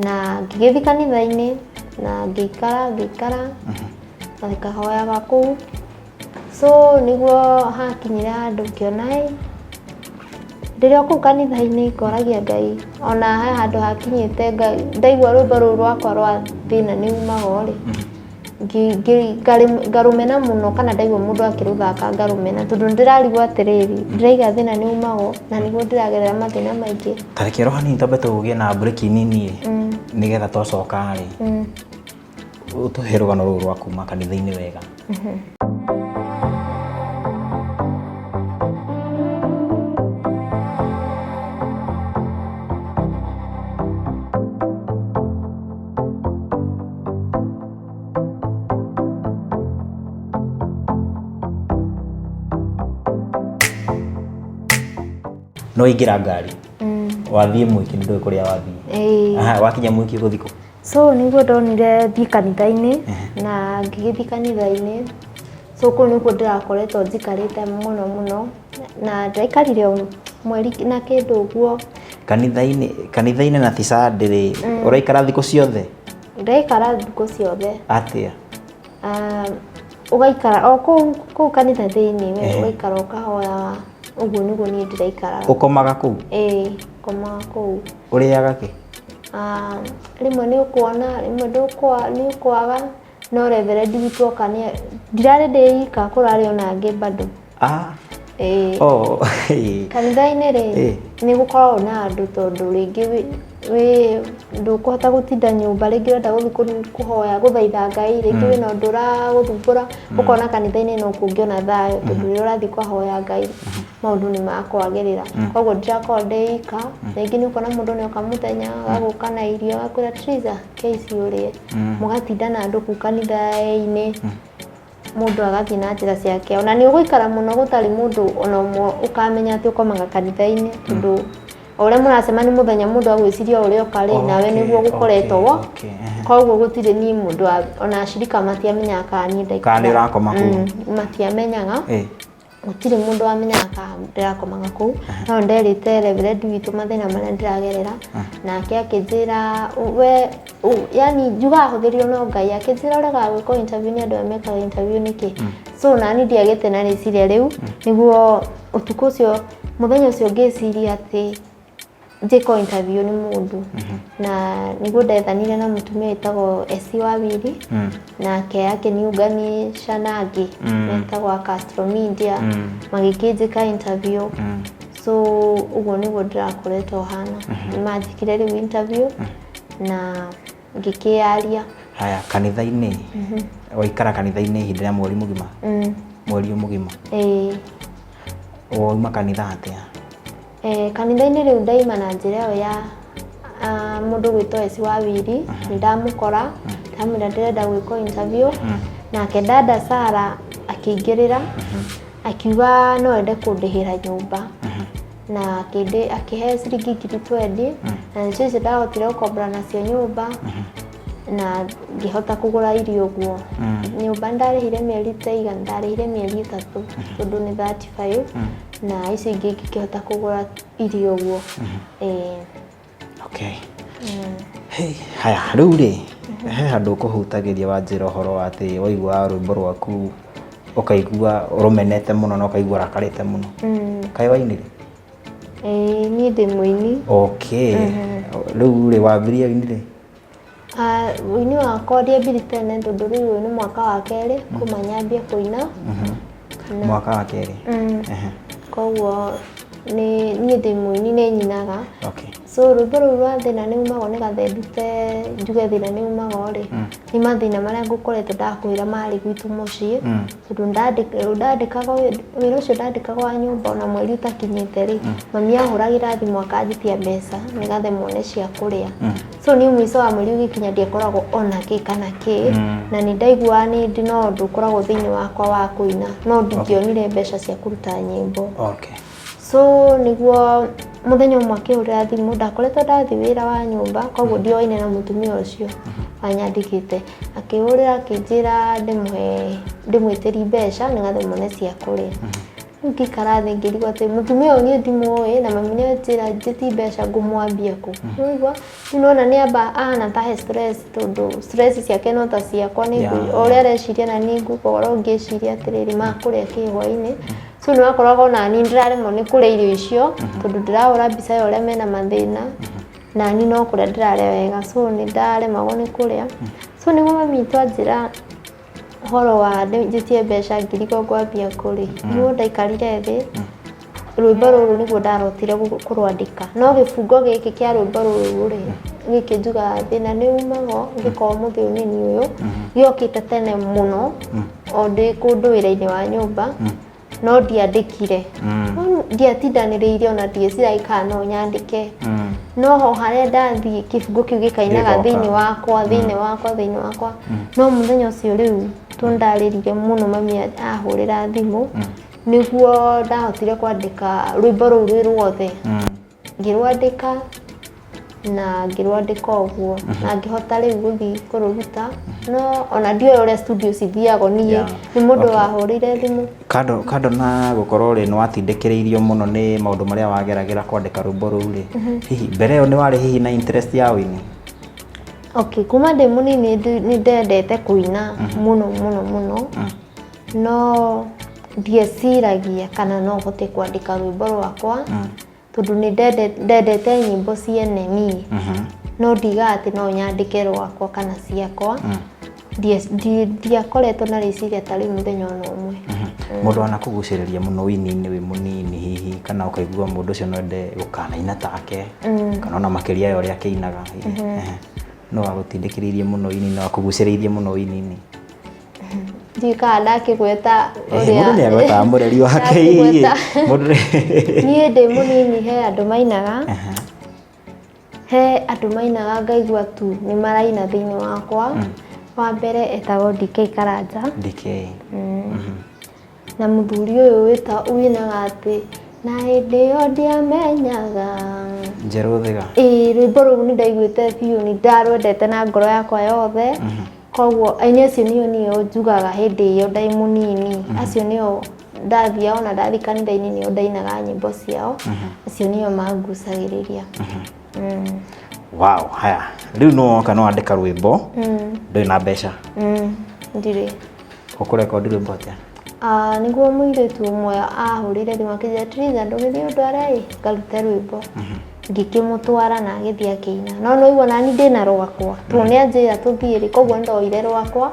Na ngĩgĩthiĩ kanitha-inĩ na ngĩikara ngĩikara na ngĩkahoyaga kũu. So nĩguo hakinyire handũ ngĩona ĩ, ndĩrĩ o kũu kanitha-inĩ ngoragia Ngai, ona he handũ hakinyĩte ndaigua rwĩmbo rũu rwakwa rwa thĩna nĩ umaga rĩ, ngarũmena mũno kana ndaigua mũndũ akĩrũthaka ngarũmena tondũ nĩ ndĩrarigwo atĩrĩrĩ, ndĩraiga thĩna nĩ umagwo na nĩguo ndĩragerera mathĩna maingĩ. Ta reke oro hanini twambe tũgĩe na break nini ĩ, nĩgetha twacoka rĩ, ũtũhe rũgano rũu rwa kuma kanitha-inĩ wega. No ingĩra ngari wathiĩ mwĩki, ndũĩ kũrĩa wathiĩ. Ĩĩ. Aha, wakinya mwĩki ũgũthiĩ kũ? So nĩguo ndonire thiĩ kanitha-inĩ na ngĩgĩthiĩ kanitha-inĩ. So kũu nĩkuo ndĩrakoretwo njikarĩte mũno mũno na ndaikarire o mweri na kĩndũ ũguo. Kanitha-inĩ, kanitha-inĩ na ti Sunday rĩ, ũraikara thikũ ciothe? Ndaikara thikũ ciothe. Atĩa? Ah, ũgaikara o kũu kũu kanitha thĩinĩ we, ũgaikara ũkahoyaga, ũguo nĩguo niĩ ndĩraikaraga. Ũkomaga kũu? Ĩĩ, ngomaga kũu. Ũrĩaga kĩ? Ah, rĩmwe nĩ ũkuona, rĩmwe nĩ ũkwaga, no reverend witũ oka nĩ, ndirarĩ ndĩ ika, kũrarĩ ona angĩ bado. Ah. Ĩĩ. Oh. Kanitha-inĩ rĩ, nĩ gũkoragwo na andũ tondũ rĩngĩ wĩ ndũkũhota gũtinda nyũmba, rĩngĩ ũrenda gũthiĩ kũhoya, gũthaitha Ngai, rĩngĩ wĩna ũndũ ũragũthumbũra, ũkona kanitha-inĩ no kuo ũngĩona thayũ, tondũ rĩrĩa ũrathiĩ kũhoya Ngai, maũndũ nĩ makwagĩrĩra. Koguo ndirakorwo ndĩ ika, rĩngĩ nĩ ũkuona mũndũ nĩ oka mũthenya, agagũka na irio, agakwĩra Triza, ke ici ũrĩe. Mũgatinda na andũ kũu kanitha-inĩ, mũndũ agathiĩ na njĩra ciake. Ona nĩ ũgũikara mũno gũtarĩ mũndũ ona ũmwe ũkamenya atĩ ũkomaga kanitha-inĩ, tondũ o ũrĩa mũracemania mũthenya mũndũ agwĩciria o ũrĩa oka rĩ, nawe nĩguo gũkoretwo wo. Koguo gũtirĩ niĩ mũndũ, ona acirika matiamenyaga kana niĩ ndaikaraga. Kana nĩ ũrakoma kũu. Matiamenyaga. Gũtirĩ mũndũ wamenyaga kana ndĩrakomaga kũu. No nderĩte reverend witũ mathĩna marĩa ndĩragerera, nake akĩnjĩra we, yani njugaga hũthĩrirwo no Ngai, akĩnjĩra ũregaga gwĩkwo interview nĩ andũ arĩa mekaga interview nĩkĩ? So nani ndiagĩte na rĩciria rĩu, nĩguo ũtukũ ũcio, mũthenya ũcio ngĩciria atĩ njĩkwo interview nĩ mũndũ. Na nĩguo ndethanire na mũtumia wĩtagwo Esi Wawiri, nake akĩniunganisha na angĩ metagwo a Castro Media, magĩkĩnjĩka interview. So ũguo nĩguo ndĩrakoretwo hana. Nĩmanjĩkire rĩu interview na ngĩkĩaria. Haya, kanitha-inĩ, waikara kanitha-inĩ ihinda rĩa mweri mũgima? Mweri mũgima? Ĩĩ. Wauma kanitha atĩa? Kanitha-inĩ rĩu ndaima na njĩra ĩyo ya mũndũ gwĩtwo Esi Wawiri, nĩ ndamũkora, ndamwĩra ndĩrenda gwĩkwo interview, nake dada Sara akĩingĩrĩra, akiuga no ende kũndĩhĩra nyũmba. Na akĩhe ciringi ngiri 20, na nĩcio icio ndahotire gũkombora nacio nyũmba, na ngĩhota kũgũra irio ũguo. Nyũmba ndarĩhire mĩeri ta ĩigana, ndarĩhire mĩeri 3 tondũ nĩ 35, na icio ingĩ ngĩkĩhota kũgũra irio ũguo. Okay. Hey, haya, rĩu rĩ, he handũ ũkũhutagĩria wanjĩra ũhoro wa atĩ waigua rwĩmbo rwaku ũkaigua ũrũmenete mũno na ũkaigua ũrakarĩte mũno. Kaĩ wainire? Ĩĩ, niĩ ndĩ mũini. Okay. Rĩu rĩ, wambirie ũini rĩ? Ũini wakwa ndiambirie tene tondũ rĩu ũyũ nĩ mwaka wa kerĩ kuma nyambie kũina. Mwaka wa kerĩ? Koguo niĩ ndĩ mũini, nĩ nyinaga. Okay. So rwĩmbo rũu rwa thĩna nĩ umagwo nĩgathe ndute njuge thĩna nĩ umagwo rĩ, nĩ mathĩna marĩa ngũkoretwo ndakwĩra marĩ gwitũ mũciĩ, tondũ ndandĩkaga wĩra ũcio ndandĩkaga wa nyũmba ona mweri ũtakinyĩte rĩ, mami ahũragĩra thimũ akanjĩtia mbeca nĩgathe muone cia kũrĩa. So niĩ mũico wa mweri ũgĩkinya ndiakoragwo ona kĩ kana kĩ, na nĩ ndaiguaga nĩ ndĩ na ũndũ ũkoragwo thĩinĩ wakwa wa kũina, no ndingĩonire mbeca cia kũruta nyĩmbo. So nĩguo mũthenya ũmwe akĩhũrĩra thimũ, ndakoretwo ndathiĩ wĩra wa nyũmba, koguo ndioaine na mũtumia ũcio wanyandĩkĩte. Akĩhũrĩra akĩnjĩra ndĩmũhe ndĩmwĩtĩrie mbeca nĩgetha mone cia kũrĩa. Rĩu ngĩikara thĩ ngĩrigwo atĩ mũtumia ũyũ niĩ ndimũĩ na mami nĩ anjĩra njĩtie mbeca ngũmwambia kũ. Nĩwaigua? Rĩu nĩwona nĩ amba ahana ta he stress tondũ stress ciake no ta ciakwa nĩ o ũrĩa areciria na niĩ ngũkorwo ngĩciria atĩrĩrĩ makũrĩa kĩ hwainĩ. So nĩ wakoraga ona niĩ ndĩraremwo nĩ kũrĩa irio icio tondũ ndĩrahũra mbica ya ũrĩa mena mathĩna na niĩ no kũrĩa ndĩrarĩa wega, so nĩ ndaremagwo nĩ kũrĩa. So nĩguo mami witũ anjĩra ũhoro wa njĩtie mbeca ngĩrigwo ngwambia kũ rĩ, nĩguo ndaikarire thĩ, rwĩmbo rũrũ nĩguo ndarotire kũrwandĩka. No gĩbungo gĩkĩ kĩa rwĩmbo rũrũ rĩ, gĩkĩ njugaga thĩna nĩ umagwo ngĩkorwo mũthĩ ũyũ nĩ niĩ ũyũ, gĩokĩte tene mũno o ndĩ kũndũ wĩra-inĩ wa nyũmba, no ndiandĩkire. No ndiatindanĩrĩire ona ndieciragia kana no nyandĩke. No ho harĩa ndathiĩ kĩbungo kĩu gĩkainaga Gĩgoka. thĩinĩ wakwa, thĩinĩ wakwa, thĩinĩ wakwa. No mũthenya ũcio rĩu tũndarĩrire mũno mami ahũrĩra thimũ, nĩguo ndahotire kwandĩka rwĩmbo rũu rwĩ ruothe. Ngĩrwandĩka na ngĩrwandĩka ũguo na ngĩhota rĩu gũthiĩ kũrũruta, no ona ndiũĩ ũrĩa studio cithiagwo niĩ, nĩ mũndũ wahũrĩire thimũ. Kando na gũkorwo rĩ nĩ watindĩkĩrĩirio mũno nĩ maũndũ marĩa wageragĩra kwandĩka rwĩmbo rũu rĩ, hihi mbere ĩyo nĩ warĩ hihi na interest ya ũini? Okay, kuma ndĩ mũnini nĩ ndendete kũina mũno mũno mũno, no ndieciragia kana no hote kwandĩka rwĩmbo rwakwa, tondũ nĩ ndendete nyĩmbo ciene niĩ, no ndigaga atĩ no nyandĩke rwakwa kana ciakwa. Ndiakoretwo na rĩciria ta rĩu mũthenya ona ũmwe. Mũndũ anakũgucĩrĩria mũno ũini-inĩ wĩ mũnini hihi, kana ũkaigua mũndũ ũcio no ende gũkanaina take, kana ona makĩria ya ũrĩa akĩinaga hihi. Nũ wagũtindĩkĩrĩirie mũno ũini-inĩ, wakũgucĩrĩirie mũno ũini-inĩ? Ndiũĩ kana ndakĩgweta ũrĩa Mũndũ nĩ agwetaga mũreri wake hihi. Ndakĩgweta. Mũndũ nĩ Niĩ ndĩ mũnini he andũ mainaga, he andũ mainaga ngaigua tu nĩ maraina thĩinĩ wakwa. Wa mbere etagwo DK Karanja. DK. Na mũthuri ũyũ wĩnaga atĩ na hĩndĩ ĩyo ndiamenyaga. Njerũ Thiga. Ĩĩ, rwĩmbo rũu nĩ ndaiguĩte biũ, nĩ ndarwendete na ngoro yakwa yothe. Koguo aini acio nĩo niĩ njugaga hĩndĩ ĩyo ndĩ mũnini. Acio nĩo ndathiaga ona ndathiĩ kanitha-inĩ nĩo ndainaga nyĩmbo ciao. Acio nĩo mangucagĩrĩria. Wow, haya. Rĩu no woka no wandĩka rwĩmbo, ndũrĩ na mbeca. Ndirĩ. Ũkũrekondi rwĩmbo atĩa? Nĩguo mũirĩtu ũmwe ahũrĩire thimũ akĩnjĩra Triza ndũgĩthiĩ ũndware ĩ ngarute rwĩmbo. Ngĩkĩmũtwara na agĩthiĩ akĩina. No nĩwaigua nani ndĩna rwakwa, tondũ nĩ anjĩra tũthiĩ rĩ, koguo ndoire rwakwa.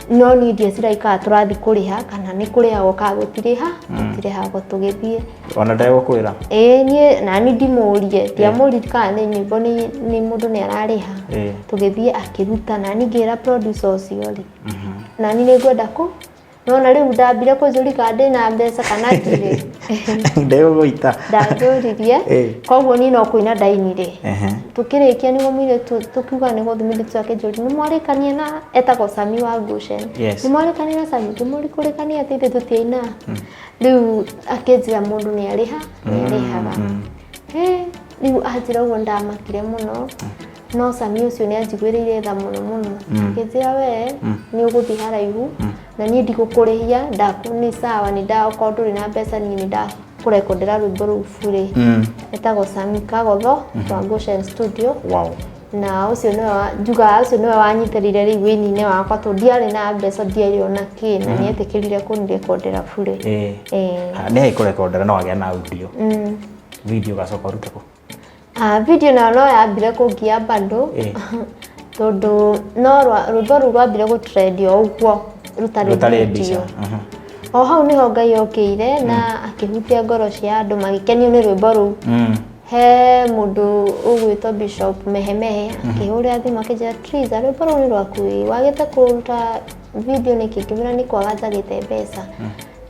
No niĩ ndieciragia kana tũrathiĩ kũrĩha kana nĩ kũrĩhagwo kana gũtirĩha, gũtirĩhagwo tũgĩthiĩ. Ona ndegũkwĩra? Ĩĩ niĩ nani ndimũrie, ndiamũririe kana nĩ nyĩmbo nĩ mũndũ nĩ ararĩha. Tũgĩthiĩ akĩruta nani ngĩra producer ũcio rĩ, nani nĩ ngwenda kũ nona rĩu ndambire kũnjũria kana ndĩna mbeca kana ndirĩ. Ndegũgũita. Ndanjũririe, koguo niĩ no kũina ndainire. Tũkĩrĩkia nĩguo mũirĩtu tũkiuga nĩ gũthiĩ mũirĩtu akĩnjũria nĩ mwarĩkania na etagwo Sami wa Goshen. Nĩ mwarĩkania na Sami? Ngĩmũria kũrĩkania atĩ ithuĩ tũtiaina. Rĩu akĩnjĩra mũndũ nĩ arĩha, nĩ arĩhaga. Rĩu anjĩra ũguo ndamakire mũno. No Sami ũcio nĩ anjiguĩrĩire tha mũno mũno. Akĩnjĩra we nĩ ũgũthiĩ haraihu na niĩ ndigũkũrĩhia, nĩ sawa, nĩ okorwo ndũrĩ na mbeca niĩ nĩ ndakũrekondera rwĩmbo rũu bure. Etagwo Sami Kagotho wa Goshen Studio. Wow. Na ũcio nĩwe njugaga ũcio nĩwe wanyitĩrĩire rĩu wĩini-inĩ wakwa tondũ ndiarĩ na mbeca, ndiarĩ ona kĩ, na nĩ etĩkĩrire kũnirekondera bure. Nĩ agĩkũrekondera no agĩa na audio. Video ũgacoka ũrute kũ? Video nayo no yambire kũngia bado, tondũ no rwĩmbo rũu rwambire gũtrend o ũguo rũtarĩ Rũtarĩ video. mbica. O hau nĩho Ngai okĩire na akĩhutia ngoro cia andũ magĩkenio nĩ rwĩmbo rũu. He mũndũ ũgwĩtwo Bishop Mehemehe akĩhũrĩra thimũ akĩnjĩra, "Triza, rwĩmbo rũu nĩ rwaku ĩ, wagĩte kũruta video nĩkĩ?" Ngĩmwĩra nĩ kwaga njagĩte mbeca.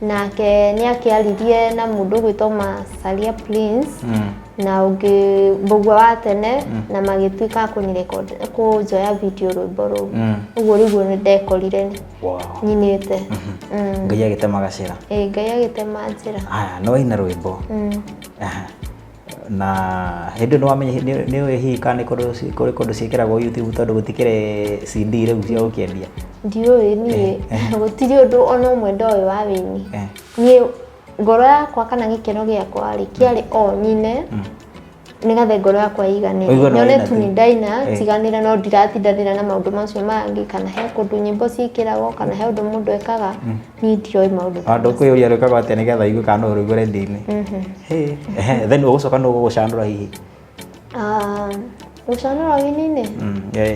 Nake nĩ akĩaririe na mũndũ ũgwĩtwo Masaria Prince na ũngĩ Mbũgua wa tene, na magĩtuĩka a kũnyirekondi, kũnjoya video rwĩmbo rũu. Ũguo rĩguo nĩ ndekorire nyinĩte. Ngai agĩtema gacĩra. Ĩĩ, Ngai agĩtema njĩra. Haya, nĩ waina rwĩmbo. Aha. Na hĩndĩ ĩyo nĩwamenya nĩ ũĩ hihi kana nĩ kũndũ kũrĩ kũndũ ciĩkĩragwo YouTube, tondũ gũtikĩrĩ CD rĩu cia gũkĩendia? Ndiũĩ niĩ, gũtirĩ ũndũ ona ũmwe ndoĩ wa wĩini. Niĩ ngoro yakwa kana gĩkeno gĩakwa rĩ, kĩarĩ o nyine nĩgetha ngoro yakwa ĩiganĩre. Ũigue nĩ Nyone waina tu tu. nĩ ndaina, tiganĩre no ndiratindanĩra na maũndũ macio mangĩ, kana he kũndũ nyĩmbo ciĩkĩragwo, kana he ũndũ mũndũ ekaga. Niĩ ndioĩ maũndũ ta Andũ kwĩyũria rwĩkagwo atĩa nĩgetha ũigue kana no ũrũigue redio-inĩ. Hey, ehe, then ũgũcoka nũ ũgũgũcanũra hihi? Ah, gũcanũra wĩini-inĩ?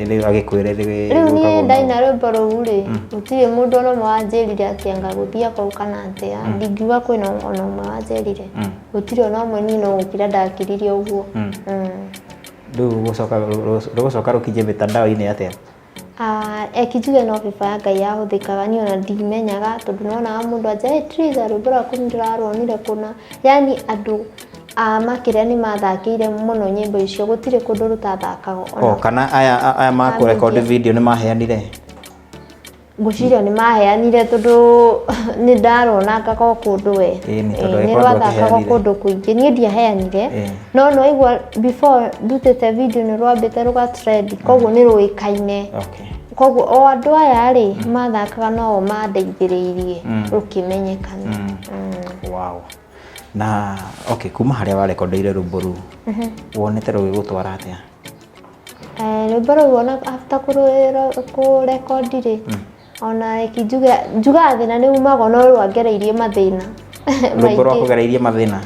Rĩu agĩkwĩre rĩu Rĩu niĩ gwĩkagwo. Ndaina rwĩmbo rũu rĩ, gũtirĩ mũndũ ona ũmwe wanjĩrire atĩ anga gũthiĩ kũu kana atĩa. Ndingiuga kwĩna ona ũmwe wanjĩrire, gũtirĩ ona ũmwe. Niĩ no gũkira ndakiririe ũguo. Rĩu rũgũcoka rũkinye mĩtandao-inĩ atĩa? Ah, eki njuge no favor ya Ngai yahũthĩkaga. Niĩ ona ndimenyaga, tondũ nĩwonaga mũndũ anja, "Hey, Triza, rwĩmbo rwaku nĩ ndĩraruonire kũna." Yani andũ a makĩria nĩ mathakĩire mũno nyĩmbo icio, gũtirĩ kũndũ rũtathakagwo ona. O kana aya makũrekondi media. Video nĩ maheanire? Ngwĩciria nĩ maheanire, tondũ nĩ ndaronangaga o kũndũ we. Ĩĩ, nĩ tondũ Ĩĩ, nĩ angĩkorwo rwathakagwo ndwakĩheanire. Kũndũ kũingĩ. Niĩ ndiaheanire, no nĩwaigua before ndutĩte video nĩ rwambĩte rũga trend, koguo nĩ rũĩkaine. Koguo o andũ aya rĩ mathakaga no o mandeithĩrĩirie rũkĩmenyekana. Wow. Na okay, kuma harĩa warekondeire rwĩmbo rũu, wonete rũgĩgũtwara atĩa? Rwĩmbo rũu ona after kũrekondi rĩ, ona reke njuge, njugaga thĩna nĩ umagwo, no rwangereirie mathĩna Rwĩmbo rwa maingĩ. kũgereirie mathĩna.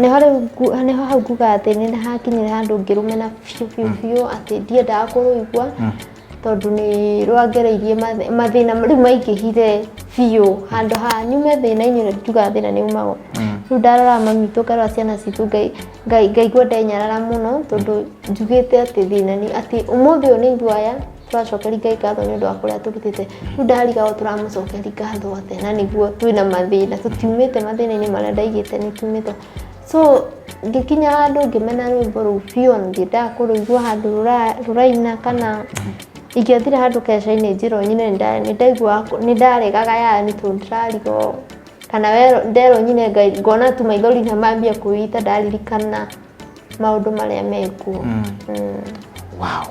Nĩho rĩu nĩho hau ngugaga atĩ nĩ hakinyire handũ ngĩrũmena biũ biũ biũ, atĩ ndiendaga kũrũigua, tondũ nĩ rwangereirie mathĩna rĩu maingĩhire biũ. Handũ ha nyume thĩna-inĩ ũrĩa njugaga thĩna nĩ umagwo, rĩu ndarora mami witũ, ngarora ciana citũ, Ngai ngaigua ndenyarara mũno, tondũ njugĩte atĩ thĩna nĩ atĩ ũmũthĩ ũyũ nĩ ithuĩ aya tũracokeria Ngai ngatho nĩ ũndũ wa kũrĩa tũrutĩte. Rĩu ndarigagwo tũramũcokeria ngatho atĩa na nĩguo twĩna mathĩna, tũtiumĩte mathĩna-inĩ marĩa ndaigĩte nĩ tumĩte. So ngĩkinya handũ ngĩmena rwĩmbo rũu biũ, na ndiendaga kũrũigua handũ rũraina, kana ingĩathire handũ keca-inĩ njĩrwo nyine, nĩ ndaiguaga nĩ ndaregaga, yani tondũ ndĩrarigwo kana nderwo nyine Ngai, ngona tu maithori nĩ mambia kwĩita ndaririkana maũndũ marĩa mekuo. Wow.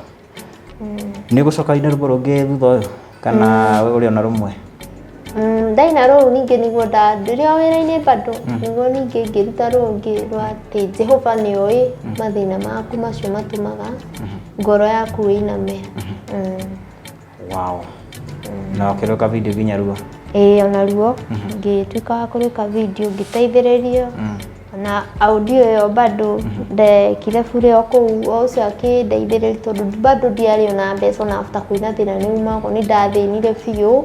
Nĩ ũgũcoka ũine rwĩmbo rũngĩ thutha ũyũ, kana ũrĩ ona rũmwe? Ndaina rũu ningĩ nĩguo ndĩrĩ o wĩra-inĩ bado, nĩguo ningĩ ngĩruta rũngĩ rwa atĩ Jehova nĩ oĩ mathĩna maku macio matũmaga ngoro yaku ĩiname. Wow. Na ũkĩrũka video nginya ruo? Ĩĩ, ona ruo ngĩtuĩka wa kũrĩka video, ngĩteithĩrĩrio na audio ĩyo bado ndekire bure o kũu, o ũcio akĩndeithĩrĩria, tondũ bado ndiarĩ ona mbeca. Ona after kũina thĩna nĩ umagwo, nĩ ndathĩnire biũ,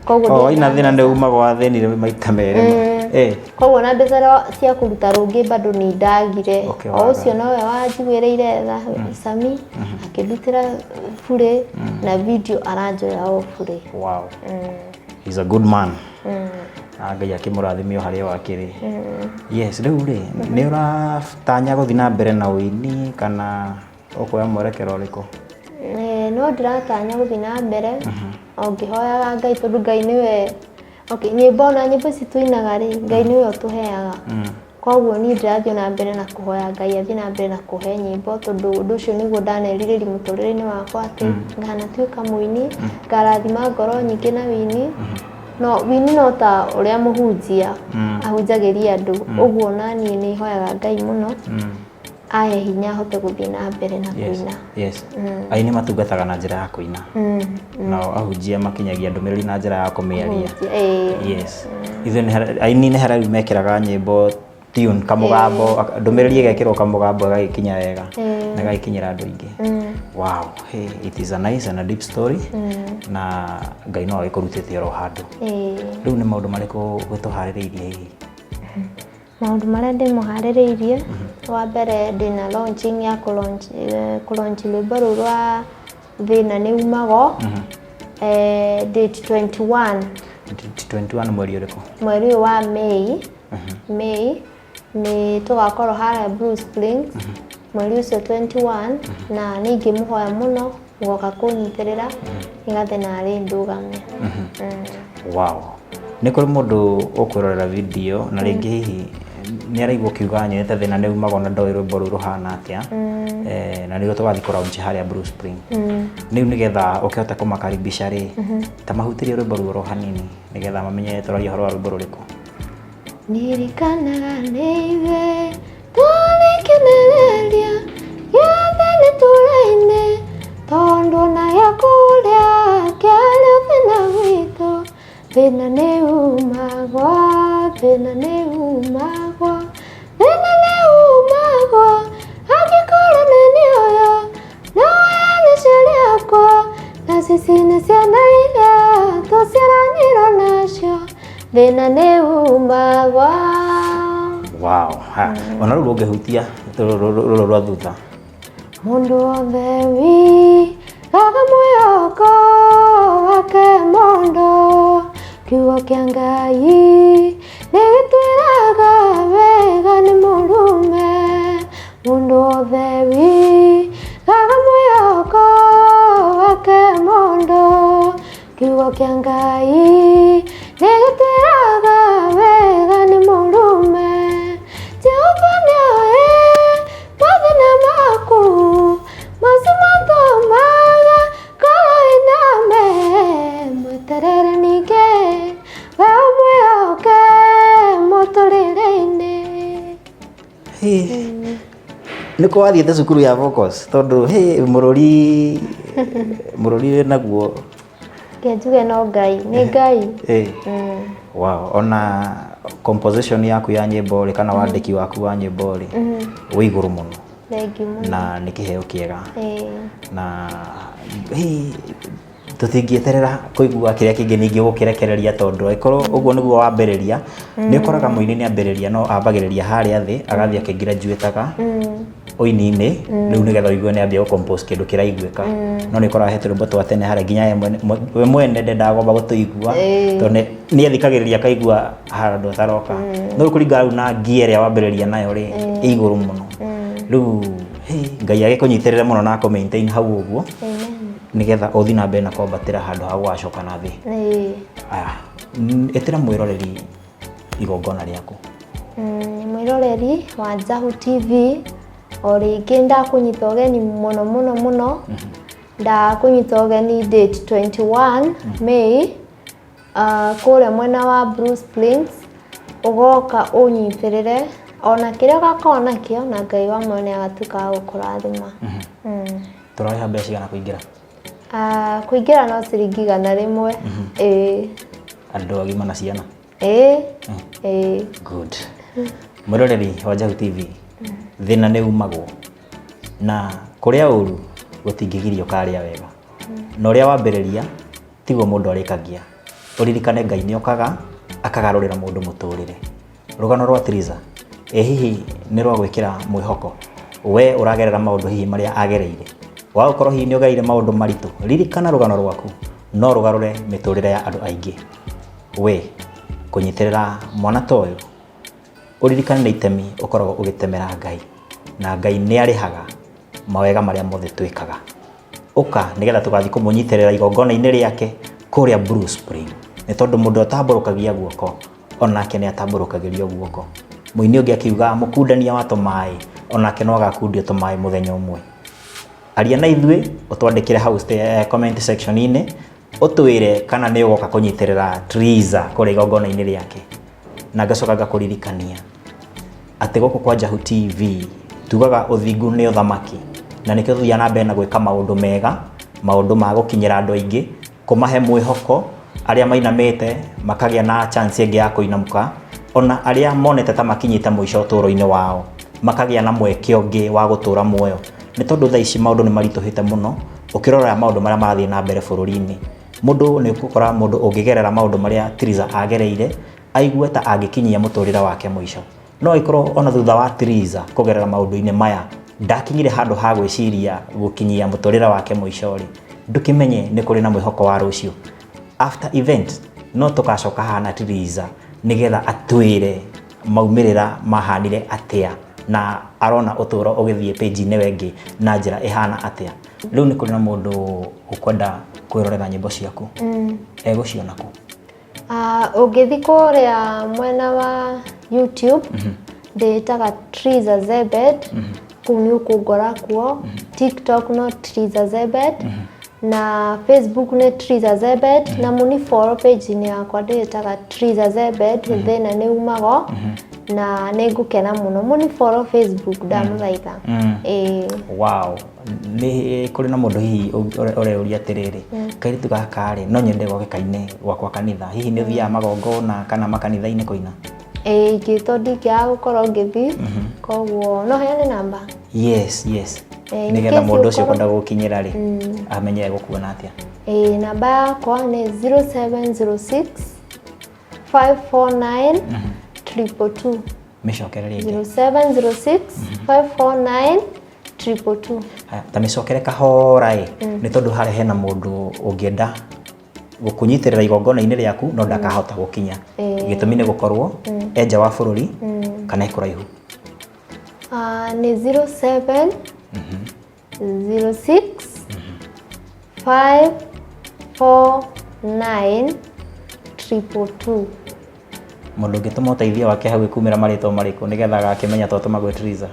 koguo O waina ndiarĩ na thĩna nĩ mbeca. umagwo, wathĩnire maita merĩ. Koguo ona mbeca cia kũruta rũngĩ bado nĩ ndagire. O waga. Ũcio nowe wanjiguĩrĩire tha, Sami, akĩndutĩra bure na video aranjoya o bure. Wow. He's a good man. Na Ngai akĩmũrathime o harĩa wakĩrĩ. Yes, rĩu rĩ, nĩ ũratanya gũthiĩ na mbere na ũini kana ũkuoya mwerekero ũrĩkũ? No ndĩratanya gũthiĩ na mbere o ngĩhoyaga Ngai, tondũ Ngai nĩwe, okay, nyĩmbo, ona nyĩmbo ici tũinaga rĩ, Ngai nĩwe ũtũheaga. Koguo niĩ ndĩrathiĩ na mbere na kũhoya Ngai athiĩ na mbere na kũhe nyĩmbo, tondũ ũndũ ũcio nĩguo ndanerirĩria mũtũrĩre-inĩ wakwa, atĩ nganatuĩka mũini, ngarathima ngoro nyingĩ na wĩini. No wĩini no ta ũrĩa mũhunjia ahunjagĩria andũ ũguo, na niĩ nĩ hoyaga Ngai mũno ahe hinya hote gũthiĩ na mbere na kũina. Yes. Aini matungataga na njĩra ya kũina. Nao ahunjia makinyagia ndũmĩrĩri na njĩra ya kũmĩaria. Kũhunjia, ĩĩ. Yes. Ithuĩ aini nĩ harĩa rĩu mekĩraga nyĩmbo tune kamũgambo, ndũmĩrĩri ĩgekĩrwo kamũgambo ĩgagĩkinya wega na ĩgagĩkinyĩra andũ aingĩ. Wow, hey, it is a nice and a deep story, na Ngai no agĩkũrutĩte oro handũ. Rĩu nĩ maũndũ marĩkũ gũtũharĩrĩirie hihi? Maũndũ marĩa ndĩmũharĩrĩirie, wa mbere ndĩna launching ya kũ launch rwĩmbo rũu rwa Thĩna Nĩ Umago, date 21. 21 mweri ũrĩkũ? Mweri ũyũ wa May. May nĩ tũgakorwo harĩa Blue Springs mweri ũcio 21, na nĩ ingĩmũhoya mũno mũgoka kũnyitĩrĩra nĩgathe narĩ ndũgame. Wow, nĩ kũrĩ mũndũ ũkwĩrorera video na rĩngĩ hihi nĩ araigua ũkiuga nyonete Thĩna Nĩ Umagwo na ndoĩ rwĩmbo rũu rũhana atĩa, na nĩruo tũgathiĩ kũ launch harĩa Blue Spring rĩu, nĩgetha ũkĩhote kũmakaribisha rĩ, ta mahutĩrie rwĩmbo ruo ro hanini nĩgetha mamenye tũraria ũhoro wa rwĩmbo rũrĩkũ. Ndirikanaga nĩ ithuĩ twarĩ kĩonereria gĩa thĩ itũũra-inĩ, tondũ na gĩa kũrĩa kĩarĩ o thĩna gwitũ. Thĩna nĩ umagwo, thĩna nĩ umagwo, thĩna nĩ umagwo. Angĩkorwo nĩ niĩ ũyũ no heane ciari akwa, na cici nĩ ciana iria tũciaranirwo nacio. Thĩna nĩ umagwo. Wow, ha ona rĩu rũngĩhutia rũrũ rwa thutha. Mũndũ wothe wigaga mwĩhoko wake mũndũ, kiugo kĩa Ngai nĩ gĩtwĩraga wega nĩ mũrume. Mũndũ wothe wigaga mwĩhoko wake mũndũ, kiugo kĩa Ngai nĩ gĩtwĩraga wega nĩ mũrume. Jehova nĩoĩ mathĩna maku, macio matũmaga ngoro ĩname. Mweterere ningĩ we ũmwĩhoke mũtũrĩre-inĩ. Nĩ kũ wathiĩte cukuru ya vocals? Tondũ hĩ mũrũri mũrũri wĩ naguo. Reke njuge no Ngai, nĩ Ngai. Wow, ona composition yaku ya nyĩmbo rĩ, kana wandĩki waku wa nyĩmbo rĩ, wĩ igũrũ mũno. Thank you mũno. Na nĩ kĩheo kĩega. Na hĩ, tũtingĩeterera kũigua kĩrĩa kĩngĩ ningĩ gũkĩrekereria, tondũ angĩkorwo ũguo nĩguo wambĩrĩria, nĩ ũkoraga mũini nĩ ambĩrĩria, no ambagĩrĩria harĩa thĩ agathiĩ akĩgraduataga ũini-inĩ rĩu, nĩgetha ũigue nĩ ambia gũ-compose kĩndũ kĩraiguĩka. No nĩ ũkoraga he tũrwĩmbo twa tene harĩa nginya we mwene ndendaga kwamba gũtũigua, tondũ nĩ athikagĩrĩria akaigua handũ ataroka. No rĩu kũringana rĩu na ngia ĩrĩa wambĩrĩria nayo rĩ, ĩ igũrũ mũno. Rĩu hĩ, Ngai agĩkũnyitĩrĩre mũno na akũ maintain hau ũguo. Amen. Nĩgetha ũthiĩ na mbere na kwambatĩra handũ ha gũgacoka na thĩ. Aya, ĩtĩra mwĩroreri igongona rĩaku. Mwĩroreri wa Njahu TV, o rĩngĩ ndakũnyita ũgeni mũno mũno mũno. Ndakũnyita ũgeni date 21 May, kũrĩa mwena wa Blue Springs, ũgoka ũnyitĩrĩre ona kĩrĩa ũgakorwo nakĩo, na Ngai wa muoyo nĩ agatuĩka wa gũkũrathima. Tũrarĩha mbeca cigana kũingĩra? Kũingĩra no ciringi 100. Ĩĩ. Andũ agima na ciana? Ĩĩ. Good. Mwĩroreri wa Njahu TV, thĩna nĩ umagwo na kũrĩa ũru gũtingĩgirio karĩa wega, na ũrĩa wambĩrĩria tiguo mũndũ arĩkagia. Ũririkane Ngai nĩ okaga akagarũrĩra mũndũ mũtũrĩre. Rũgano rwa Triza ĩ hihi nĩ rwa gwĩkĩra mwĩhoko. We ũragerera maũndũ hihi marĩa agereire, wagũkorwo hihi nĩ ũgereire maũndũ maritũ, ririkana rũgano rwaku no rũgarũre mĩtũrĩre ya andũ aingĩ. We kũnyitĩrĩra mwana ta ũyũ, ũririkane nĩ itemi ũkoragwo ũgĩtemera Ngai, na Ngai nĩ arĩhaga mawega marĩa mothe twĩkaga. Ũka nĩgetha tũgathiĩ kũmũnyitĩrĩra igongona-inĩ rĩake kũrĩa Blue Spring, nĩ tondũ mũndũ atambũrũkagia guoko onake nĩ atambũrũkagĩrio guoko. Mũini ũngĩ akiuga mũkundania wa tũmaĩ onake no agakundio tũmaĩ mũthenya ũmwe. Aria na ithuĩ, ũtwandĩkĩre hau comment section-inĩ, ũtwĩre kana nĩ ũgoka kũnyitĩrĩra Triza kũrĩa igongona-inĩ rĩake. Na ngacoka ngakũririkania atĩ gũkũ kwa Njahu TV tugaga ũthingu nĩ ũthamaki, na nĩkĩo tũthiaga na mbere na gwĩka maũndũ mega, maũndũ ma gũkinyĩra andũ aingĩ, kũmahe mwĩhoko arĩa mainamĩte makagĩa na chance ĩngĩ ya kũinamũka, ona arĩa monete ta makinyĩte mũico ũtũũro-inĩ wao makagĩa na mweke ũngĩ wa gũtũũra muoyo. Nĩ tondũ thaa ici maũndũ nĩ maritũhĩte mũno, ũkĩrora maũndũ marĩa marathiĩ na mbere bũrũri-inĩ. Mũndũ nĩ ũgũkora mũndũ ũngĩgerera maũndũ marĩa Triza agereire, aigue ta angĩkinyia mũtũrĩre wake mũico. No ĩkorwo ona thutha wa Triza kũgerera maũndũ-inĩ maya ndakinyire handũ ha gwĩciria gũkinyia mũtũrĩre wake mũico rĩ, ndũkĩmenye nĩ kũrĩ na mwĩhoko wa rũciũ. After event no tũgacoka haha na Triza nĩgetha atwĩre maumĩrĩra mahanire atĩa na arona ũtũro ũgĩthiĩ page-inĩ ĩyo ĩngĩ na njĩra ĩhana atĩa. Rĩu nĩ kũrĩ na mũndũ ũkwenda kwĩrorera nyĩmbo ciaku, egũciona kũ? Ũngĩthiĩ kũrĩa mwena wa YouTube, ndĩĩtaga Triza Zebed, kũu nĩ ũkũngora kuo. TikTok no Triza Zebed, na Facebook nĩ Triza Zebed, na mũni follow page-inĩ yakwa ndĩĩtaga Triza Zebed, thĩna nĩ umago, na nĩ ngũkena mũno. Mũni follow Facebook, ndamũthaitha. Ĩĩ. Wow, nĩ kũrĩ na mũndũ hihi ũreyũria atĩrĩrĩ, kairĩtu gaka rĩ, no nyende goke kaine gwakwa kanitha, hihi nĩ ũthiaga magongona kana makanitha-inĩ kũina? Ĩĩ, ingĩtwo ndingĩaga gũkorwo ngĩthiĩ, koguo no heane namba. Yes. In nĩgetha case mũndũ ũcio ũkorwo- ũkwenda gũkinyĩra rĩ, amenye egũkuona atĩa. Ĩĩ, namba yakwa nĩ 0706 549 222. Mĩcokere rĩngĩ. 0706 549 222. Haya, ta mĩcokere kahora ĩ, nĩ tondũ harĩa hena mũndũ ũngĩenda gũkũnyitĩrĩra igongona-inĩ rĩaku no ndakahota gũkinya. Gĩtũmi nĩ gũkorwo e nja wa bũrũri kana e kũraihu. Nĩ 07 06 5 4 9 222. Mũndũ ũngĩtũma ũteithio wake hau ĩkumĩra marĩtwa marĩkũ nĩgetha agakĩmenya twatũma gwĩ Triza?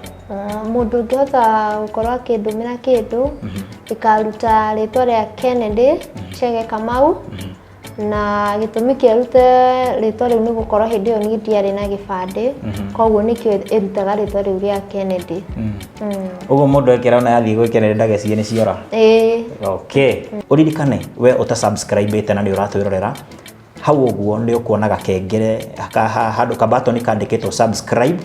Mũndũ ũngĩhota gũkorwo akĩndũmĩra kĩndũ, ĩkaruta rĩtwa rĩa Kennedy Chege Kamau, na gĩtũmi kĩa ĩrute rĩtwa rĩu nĩ gũkorwo hĩndĩ ĩyo niĩ ndiarĩ na gĩbandĩ, koguo nĩkĩo ĩrutaga rĩtwa rĩu rĩa Kennedy. Ũguo mũndũ ekĩra ona yathiĩ gwĩ Kennedy ndagecirie nĩ ciora. Ĩĩ. Okay, ũririkane we ũta subscribe na nĩ ũratwĩrorera hau ũguo, nĩ ũkuona gakengere handũ kabatoni kandĩkĩtwo subscribe,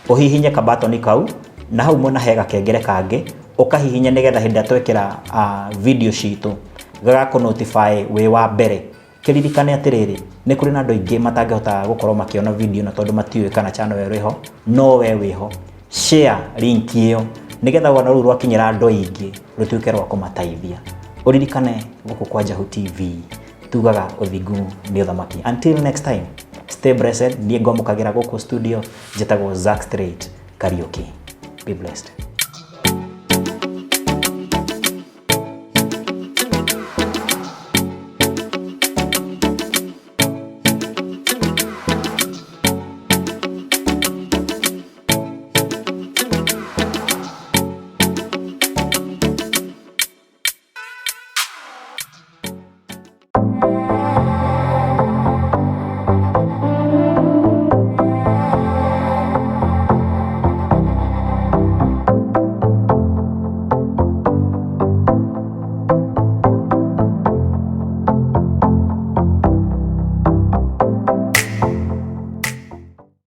ũhihinye kabatoni kau, na hau mwena he gakengere kangĩ ũkahihinya, nĩgetha hĩndĩ ĩrĩa twekĩra video citũ gagakũ notify wĩ wa mbere. Kĩririkane atĩrĩrĩ, nĩ kũrĩ na andũ aingĩ matangĩhota gũkorwo makĩona video na tondũ matiũĩ kana channel ĩyo ĩrĩho, no we wĩho, share link ĩyo nĩgetha rũgano rũu rwakinyĩra andũ aingĩ rũtuĩke rwa kũmateithia. Ũririkane gũkũ kwa Njahu TV tugaga ũthingu nĩ ũthamaki. Until next time, stay blessed. Niĩ ngwamũkagĩra gũkũ studio njĩtagwo Zack Straight Kariuki. Be blessed.